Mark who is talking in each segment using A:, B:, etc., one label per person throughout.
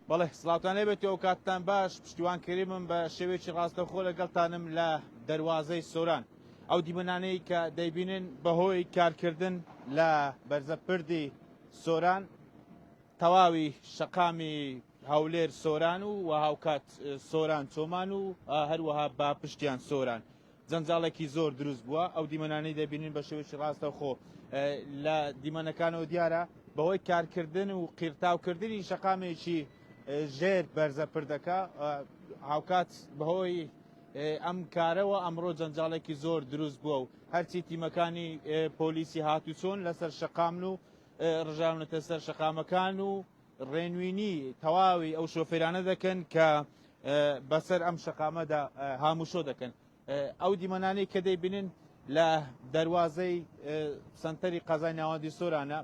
A: بەڵێ سڵاوتان لێبێت و کاتتان باش پشتیوان کەریمم بە شێوەیەکی ڕاستەوخۆ لەگەڵتانم لە دەروازەی سۆران ئەو دیمەنانەی کە دەیبینن بەهۆی کارکردن لە بەرزەپردی سۆران تەواوی شەقامی هەولێر سۆران و و هاوکات سۆران چۆمان و هەروەها با پشتیان سۆران جەنجاڵێکی زۆر دروست بووە ئەو دیمەنانەی دەبینین بە شێوەیەکی ڕاستەوخۆ لە دیمەنەکانەوە دیارە بەهۆی کارکردن و قیرتاوکردنی شەقامێکی ژێر بەرزە پردەکە هاوکات بەهۆی ئەم کارەوە ئەمڕۆ جەنجاڵێکی زۆر دروست بووە و هەرچی تیمەکانی پۆلیسی هاتوچۆن لەسەر شەقامن و ڕژاونەتە سەر شەقامەکان و ڕێنوینی تەواوی ئەو شۆفێرانە دەکەن کە بەسەر ئەم شەقامەدا هاموشۆ دەکەن. ئەو دیمەنانەی کە دەیبینن لە دەروازەی سەنتەری قەزای ناوەندی سۆرانە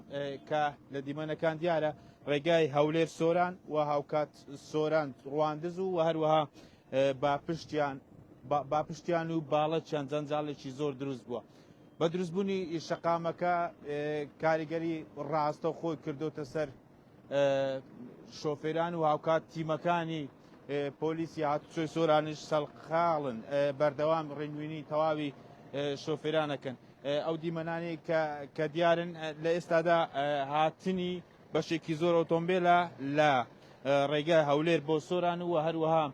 A: کە لە دیمەنەکان دیارە ڕێگای هەولێر سۆران و هاوکات سۆران ڕواندز و هەروەها باپشتیان باپشتیان و باڵەچیان جەنجاڵێکی زۆر دروست بووە. بە دروستبوونی شەقامەکە کاریگەری ڕاستە خۆی کردوتە سەر شۆفێران و هاوکات تیمەکانی پۆلیسی هاتوچۆی سۆرانیش سەرقاڵن بەردەوام ڕێنوینی تەواوی شۆفێرانەکەن ئەو دیمەنانەی کە دیارن لە ئێستادا هاتنی بەشێکی زۆر ئۆتۆمبیلە لە ڕێگای هەولێر بۆ سۆران و هەروەها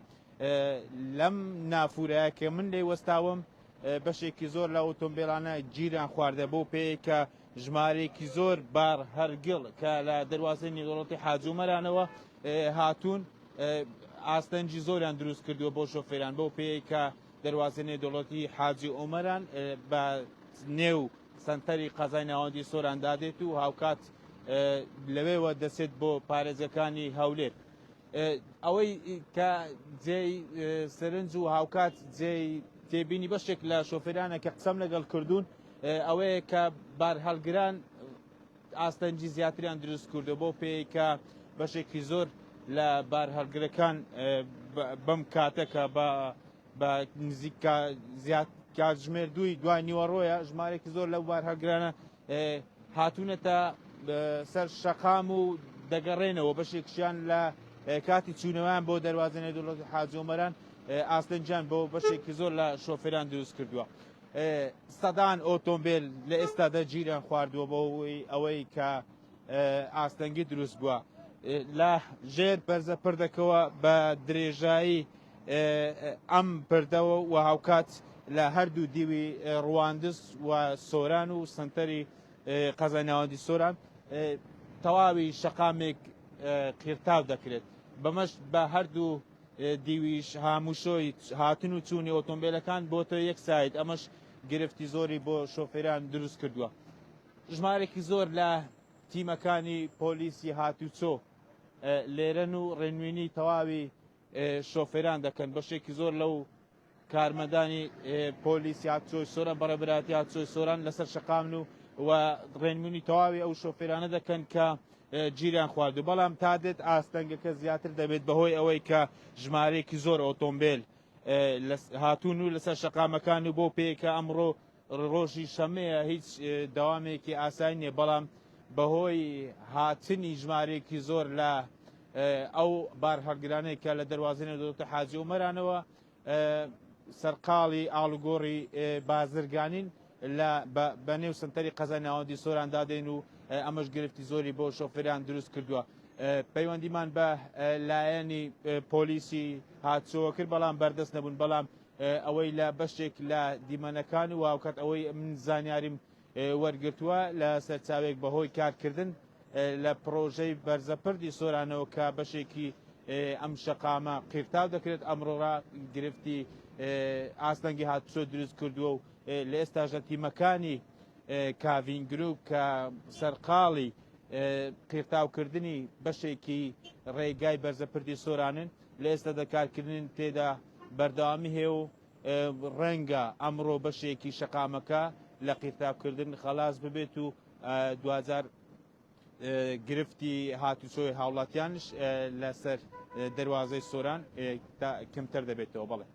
A: لەم نافورەیە کە من لێ وەستاوم بەشێکی زۆر لە ئۆتۆمبیلانە گیریان خواردە بۆ پێی کە ژمارەیەکی زۆر بار هەرگڵ کە لە دەروازەی نێودەوڵەتی حاجی ئۆمەرانەوە هاتوون ئاستەنگی زۆریان دروست کردووە بۆ شۆفێران بەو پێیەی کە دەروازەی نێودەوڵەتی حاجی ئۆمەران بە نێو سەنتەری قەزای ناوەندی سۆران دادێت و هاوکات لەوێوە دەچێت بۆ پارێزگەکانی هەولێر. ئەوەی کە جێی سەرنج و هاوکات جێی تێبینی بەشێک لە شۆفێرانە کە قسەم لەگەڵ کردوون ئەوەیە کە بارهەڵگران ئاستەنگی زیاتریان دروست کردو بۆ پێی کە بەشێکی زۆر لە بارهەڵگرەکان بەم کاتە کە بە بە نزیک زیاد کاتژمێر دووی دوای نیوەڕۆیە ژمارێکی زۆر لەو بارهەڵگرانە هاتوونەتە سەر شەقام و دەگەڕێنەوە بەشێکشیان لە کاتی چوونەوەیان بۆ دەروازە نێودەوڵەتی حاجی ئۆمەران ئاستەنگیان بۆ بەشێکی زۆر لە شۆفێران دروست کردووە. سەدان ئۆتۆمبیل لە ئێستادا گیریان خواردووە بەهۆی ئەوەی کە ئاستەنگی دروست بووە لە ژێر بەرزە پردەکەوە بە درێژایی ئەم پردەوە و هاوکات لە هەردوو دیوی ڕواندز و سۆران و سنتەری قەزای ناوەندی سۆران تەواوی شەقامێک قیرتاو دەکرێت بەمەش بە هەردوو دیویش هاموشۆی هاتن و چوونی ئۆتۆمبیلەکان بۆتە یەک side ئەمەش گرفتی زۆری بۆ شۆفێران دروست کردووە ژمارێکی زۆر لە تیمەکانی پۆلیسی هاتوچۆ لێرەن و ڕێنوینی تەواوی شۆفێران دەکەن بەشێکی زۆر لەو کارمەندانی پۆلیسی هاتوچۆی سۆران بەڕێوەبەرایەتی هاتوچۆی سۆران لەسەر شەقامن و و ڕێنمونی تەواوی ئەو شۆفێرانە دەکەن کە گیریان خواردو بەڵام تا دێت ئاستەنگەکە زیاتر دەبێت بەهۆی ئەوەی کە ژمارەیەکی زۆر ئۆتۆمبیل هاتوون و لەسەر شەقامەکان و بۆ پێیکە ئەمڕۆ ڕۆژی شەمەیە هیچ دەوامێکی ئاسایی نییە بەڵام بەهۆی هاتنی ژمارەیەکی زۆر لە ئەو بارهەڵگرانەی کە لە دەروازەی نێودەوڵەتی حاجی ئۆمەرانەوە سەرقاڵی ئاڵوگۆڕی بازرگانین لە بە نێو سنتەری قەزای ناوەندی سۆران دادێن و ئەمەش گرفتی زۆری بۆ شۆفێران دروست کردووە. پەیوەندیمان بە لایەنی پۆلیسی هاتچۆوە کرد بەڵام بەردەست نەبوون بەڵام ئەوەی لە بەشێک لە دیمەنەکان و هاوکات ئەوەی من زانیاریم وەرگرتووە لە سەرچاوێک بەهۆی کارکردن لە پڕۆژەی بەرزەپردی سۆرانەوە کە بەشێکی ئەم شەقامە قیرتاو دەکرێت ئەمڕۆڕا گرفتی ئاستەنگی هاتوچۆ دروست کردووە و لە ئێستاشدا تیمەکانی کاڤین گروپ کە سەرقاڵی قیرتاوکردنی بەشێکی ڕێگای بەرزەپردی سۆرانن لە ئێستادا کارکردن تێدا بەردەوامی هەیە و ڕەنگە ئەمڕۆ بەشێکی شەقامەکە لە قیرتاوکردن خەلاس ببێت و دواجار گرفتی هاتوچۆی هاوڵاتیانش لەسەر دەروازەی سۆران کەمتر دەبێتەوە بەڵێ.